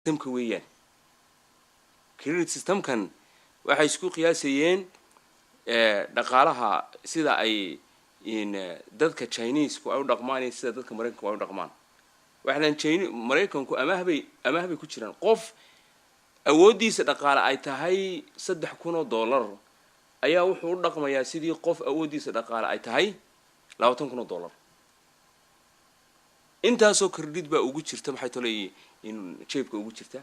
Systemka weeyaan, credit systemkan waxay isku qiyaasayeen dhaqaalaha, sida ay dadka Chinesku ay u dhaqmaan iyo sida dadka Maraykanku ay u dhaqmaan. Waxaan Chine Maraykanku amaahbay ku jiraan. Qof awooddiisa dhaqaale ay tahay $3,000 ayaa wuxuu u dhaqmayaa sidii qof awooddiisa dhaqaale ay tahay $20,000. Intaasoo credit baa ugu jirta, maxay tolay, in jeebka ugu jirta.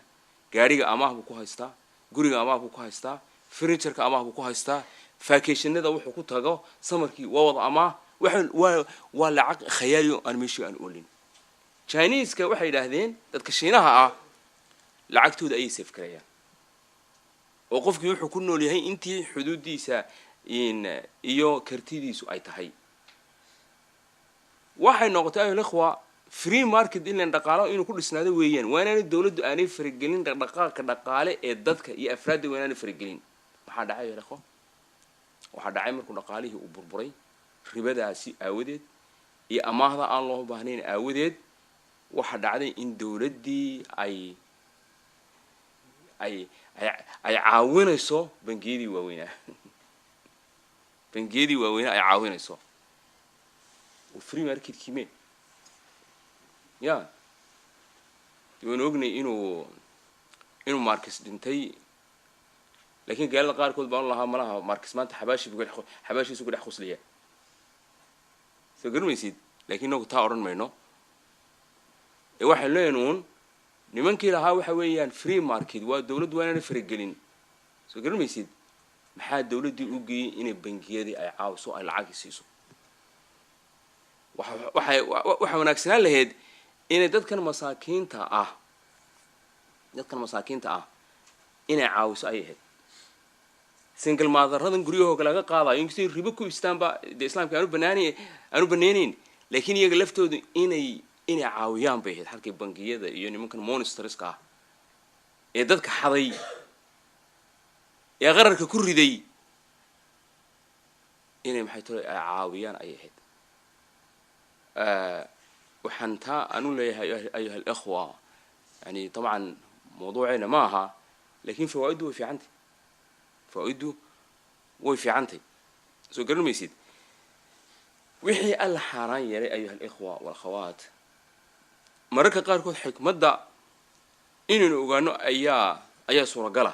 Gaariga amaah buu ku haystaa, guriga amaah buu ku haystaa, furnitureka amaah buu ku haystaa, vacationada wuxuu ku tago summerkii waa wada amaah. Waxa waa lacag khayaaliyo aan meeshii aan oolin. Chineska waxay yidhaahdeen dadka Shiinaha ah lacagtooda ayay save garayaan, oo qofkii wuxuu ku nool yahay intii xuduuddiisa iyo kartidiisu ay tahay. Waxay noqotay, ayuha alikhwa, free market inlan dhaqaalo inuu ku dhisnaado weeyaan. Waa inaanay dawladdu aanay faragelin dhaqdhaqaaqa dhaqaale ee dadka iyo afraadda, waa inaanay faragelin. Maxaa dhacay, ayuha alikhwa? Waxaa dhacay markuu dhaqaalihii uu burburay ribadaasi aawadeed iyo amaahda aan loo baahnayn aawadeed, waxaa dhacday in dawladdii ay caawinayso bangiyadii waaweynaa, bangiyadii waaweynaa ay caawinayso. Free marketkii me ya waan ognay inuu Marx dhintay, lakiin gaalada qaarkood baan lahaa malaha Marx maanta xabaashi bu xabaashiisu ku dhex quslaya, soo garmaysid. Lakin inagu taa odhan mayno ee waxaynu leeyahin uun nimankii lahaa waxa weeyaan free market, waa dawladdu waa inaana faragelin, soo garmaysid. Maxaa dawladdii u geeyey inay bangiyadii ay caawiso, ay lacagi siiso? Waxay waxaa wanaagsanaan lahayd inay dadkan masaakiinta ah inay caawiso ayay ahayd. Single motheradan guryahooga laga qaadayo, inkastay ribo ku istaanba dee Islaamka aanu banaynayn, laakiin iyaga laftoodu inay caawiyaan bay ahayd, halkay bangiyada iyo nimankan monsterska ah ee dadka xaday ee qararka ku riday inay, maxay tole, ay caawiyaan ayay ahayd. Waxaan taa aanu leeyahay, ayuha alikhwa, yani dabcan mawduuceena ma aha, lakin fawaaiddu way fiicantay, fawaaiddu way fiicantay, soo garan maysid. Wixii Alla xaaraan yeelay, ayuha alikhwa walakhawaat, mararka qaarkood xikmadda inaynu ogaano ayaa suuragala.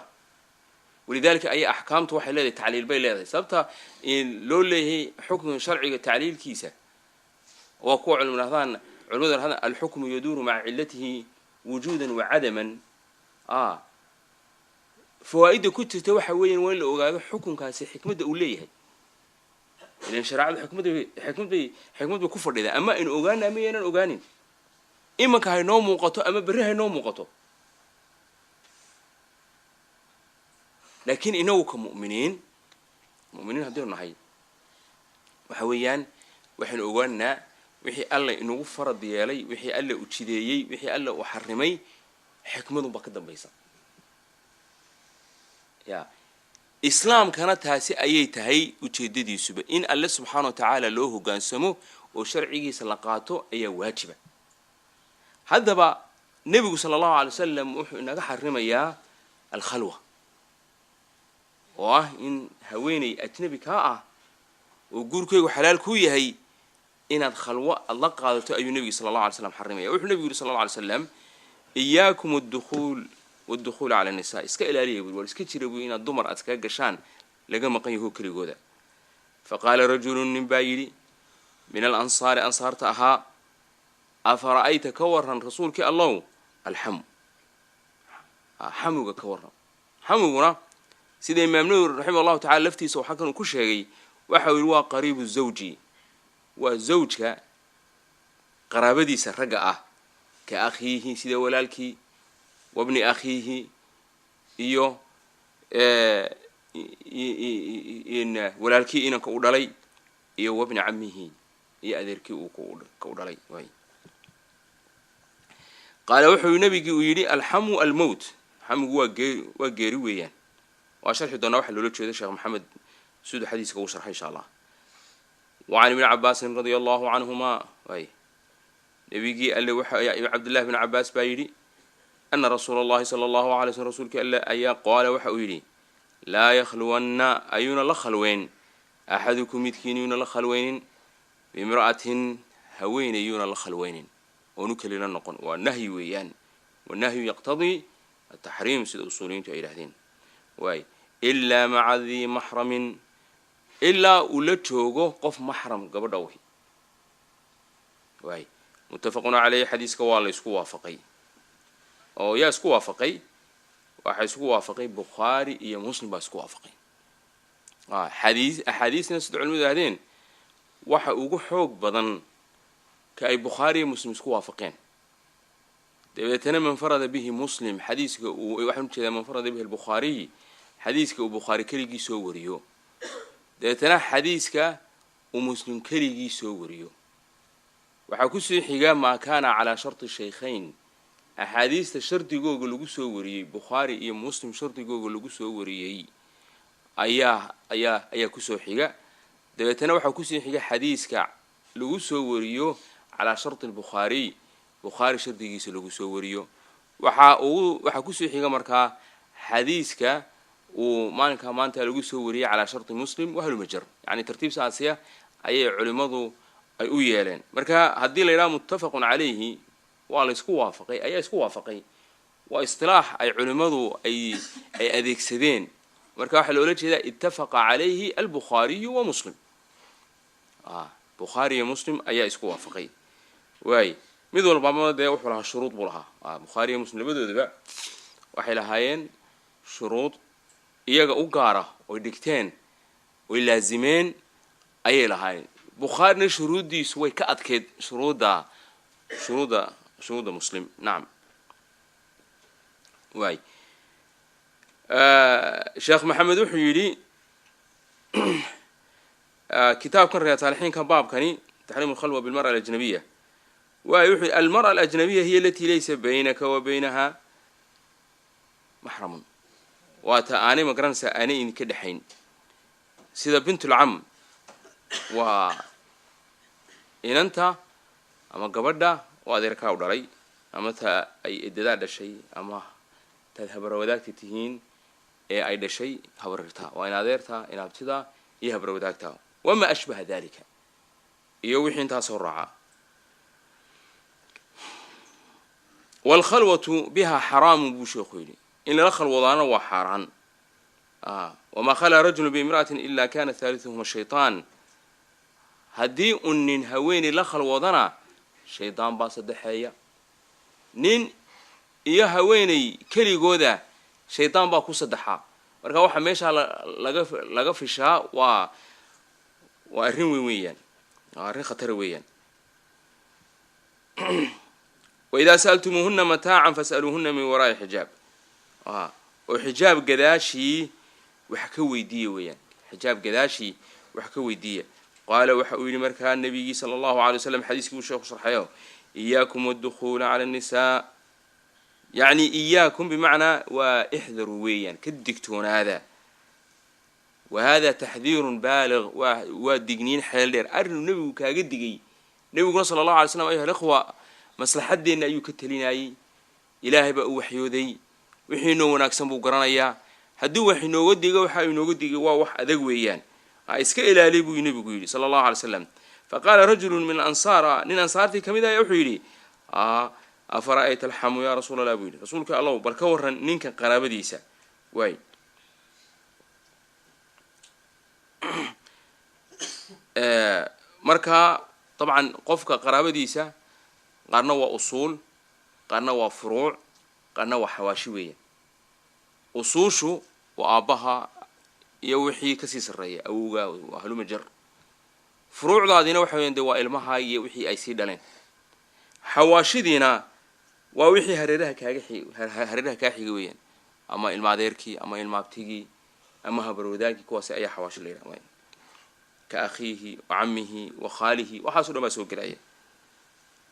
Walidalika ayaa axkaamtu waxay leedahay tacliil bay leedahay. Sababta loo leeyahay xukmiga sharciga tacliilkiisa waa kuwa culum dhahdaan, culimadu dhahdaan alxukmu yaduuru maca cilatihi wujuudan wa cadaman. Fawaa'idda ku jirta waxa weeyaan waa in la ogaado xukunkaasi xikmadda uu leeyahay, ilan shareecadu xikmad bay ku fadhidaa. Ama aynu ogaana ama yaynaan ogaanin, imanka haynoo muuqato ama berri haynoo muuqato, laakiin inagu ka mu'miniin haddaynu nahay, waxa weeyaan waxaynu ogaanaa wixii Alla inagu farad yeelay, wixii Alla u jideeyey, wixii Alla uu xarimay, xikmadunbaa ka dambaysa. Ya Islaamkana taasi ayay tahay ujeedadiisuba, in Alle subxaana wa tacaala loo hoggaansamo oo sharcigiisa la qaato ayaa waajiba. Haddaba nebigu sala Allahu alay wasalam wuxuu inaga xarimayaa alkhalwa, oo ah in haweeney ajnabi kaa ah oo guurkeygu xalaal kuu yahay inaad khalwo aad la qaadato ayuu nebigu sala Allahu alay slam xarimaya. Wuxuu nebigu yidhi sala Allah alay slam: "Iyaakum addukhuul waddukhuul cala nisa." Iska ilaaliya bui, war iska jira bui, inaad dumar aad iskaga gashaan laga maqan yaho keligooda. Faqaala rajulun, nin baa yidhi min alansaari, ansaarta ahaa: "Afara'ayta," ka waran, "rasuulkii Allow, alxamu?" Xamuga ka warran. Xamuguna, sida Imaam Nawowi raximah Allahu tacala laftiisa oo xalkan uu ku sheegay, waxa uu yidhi waa qariibu zawji, waa zawjka qaraabadiisa ragga ah, ka akhiihi, sida walaalkii, wabni akhiihi, iyo walaalkii inanka u dhalay, iyo wabni camihi, iyo adeerkii uu ka u dhalay. Qaala, wuxuu nabigii uu yidhi: "Alxamu almowt." Xamugu waa geeri, waa geeri weeyaan. Waa sharxi doonaa waxa loola jeedo Sheekh Maxamed siduu xadiiska ugu sharxay, insha Allah. Wa can Ibni Cabaasin radia Allahu canhuma, way nabigii Alle waxa Cabdillahi bn Cabaas baa yidhi Ana rasuula allahi sala allahu alay slm, rasuulka alle ayaa, qaala, waxa uu yidhi: laa yakhluwanna, ayuuna la khalweyn, axadukum, midkiin yuuna la khalweynin, biimra'atin, haweeney yuuna la khalweynin oonu kelila noqon. Waa nahyi weeyaan, wanahyu yaqtadii ataxriim, sida usuuliyiintu ay yidhahdeen. Waay, ilaa maca dii maxramin, ilaa uu la joogo qof maxram gabadha wahi. Waay, muttafaqun caleyhi. Xadiiska waa la isku waafaqay. Oo yaa isku waafaqay? Waxaa isku waafaqay Bukhaari iyo Muslim baa isku waafaqay. Xadiis axaadiisna, sida culimadu yihahdeen, waxa ugu xoog badan ka ay Bukhaari iyo Muslim isku waafaqeen. Dabeetana man farada bihi Muslim, xadiiska uu, waxaan ujeedaa man farada bihi Albukhaariy, xadiiska uu Bukhaari keligii soo wariyo, dabeetana xadiiska uu Muslim keligii soo wariyo. Waxaa kusii xiga maa kaana calaa sharti shaykhayn, axaadiista shardigooga lagu soo wariyey, Bukhaari iyo Muslim shardigooga lagu soo wariyey ayaa kusoo xiga. Dabeetana waxaa kusii xiga xadiiska lagu soo wariyo calaa sharti albukhaariy, Bukhaari shardigiisa lagu soo wariyo. Waxaa kusii xiga markaa xadiiska uu maalinkaa maanta lagu soo wariyey calaa sharti Muslim wahlumajar. Yani tartiib saasiya ayay culimmadu ay u yeeleen. Marka haddii la yidhaha muttafaqun calayhi, waa la isku waafaqay, ayaa isku waafaqay, waa istilaax ay culimmadu ay adeegsadeen. Marka waxaa loola jeedaa ittafaqa calayhi albukhaariyu wa Muslim, Bukhaari iyo Muslim ayaa isku waafaqay. Waay, mid walbaba dee wuxuu lahaa shuruud buu lahaa. Bukhaari iyo Muslim labadoodaba waxay lahaayeen shuruud iyaga u gaara oy dhigteen oy laazimeen ayay lahaayeen. Bukhaarina shuruuddiisu way ka adkeyd shuruudda Muslim. Nacam. Waay, Sheekh Maxamed wuxuu yidhi kitaabkan Riyaad Saalixiinka, baabkani taxriim alkhalwa bilmara alajnabiya. Waay, wuxuu yidhi: almara alajnabiya hiya alatii laysa baynaka wa baynaha maxramun, waa ta aanay, ma garanaysaa, aanay idinka dhexayn, sida bintulcam, waa inanta ama gabadha oo adeerkaa u dhalay, ama ta ay edadaa dhashay, ama taad habrawadaagta tihiin ee ay dhashay habarirtaa, waa in adeerta, in abtida iyo habrawadaagta, wamaa ashbaha dalika, iyo wixii intaa soo raaca. Waalkhalwatu biha xaraamun, buu sheekhu yidhi, in lala khalwadaana waa xaaraan. Wamaa khalaa rajulu biimra'atin ila kana thaalithuhuma shaytaan, haddii un nin haweeney la khalwadana shaydaan baa saddexeeya. Nin iyo haweeney keligooda shaydaan baa ku saddexaa. Marka waxaa meeshaa laga fishaa waa arrin weyn weeyaan, waa arrin khatara weeyaan. Waidaa sa'altumuuhuna mataacan fas'aluuhuna min waraa'i xijaab, oo xijaab gadaashii wax ka weydiiya weeyaan, xijaab gadaashii wax ka weydiiya. Qaala, waxa uu yidhi markaa nabigii sala allahu alay waslam, xadiiskii uu sheekhu sharxayo: iyaakum waddukhuula cala annisaa, yacni iyaakum bimacnaa waa ixdaruu weeyaan, ka digtoonaada. Wa hada taxdiirun baaliq, waa digniin xeel dheer, arrinuu nebigu kaaga digay. Nebiguna sala allahu alay slam, ayuha alikhwa, maslaxaddeenna ayuu ka telinayey. Ilaahay baa u waxyooday, wixii inoo wanaagsan buu garanayaa. Haddii wax inooga digo, waxa inooga digay waa wax adag weeyaan. Iska ilaaliy, buu nebigu yidhi sala allahu alay slam. Faqaala rajulu min ansaara, nin ansaartii ka mid ah wuxuu yidhi: afara'ayta alxamu yaa rasuul allah? Buu yidhi. Rasuulka Allow, bal ka warran ninka qaraabadiisa? Waay, marka dabcan qofka qaraabadiisa qaarna waa usuul, qaarna waa furuuc, qaarna waa xawaashi weeyaan. Usuushu waa aabbaha iyo wixii kasii sarreeya, awowga, waa halumajar. Furuucdaadina waxa weyan de waa ilmaha iyo wixii ay sii dhaleen. Xawaashidiina waa wixii hareeraha kaaga hareeraha kaa xiga weeyaan, ama ilma adeerkii, ama ilma abtigii, ama habarwadaagii, kuwaasi ayaa xawaashi la yidhaha, ka akhiihi wa camihi wa khaalihi, waxaaso dhan baa soo gelaya.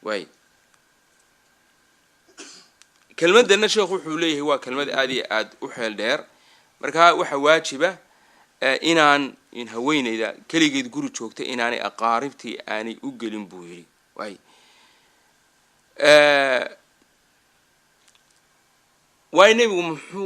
Waay, kelmaddanna sheekhu wuxuu leeyahay waa kelmad aad iyo aad u xeel dheer. Marka waxaa waajiba inaan in haweeneyda keligeed guri joogta inaanay aqaaribtii aanay u gelin, buu yidhi. Waay. Waayo, nebigu muxuu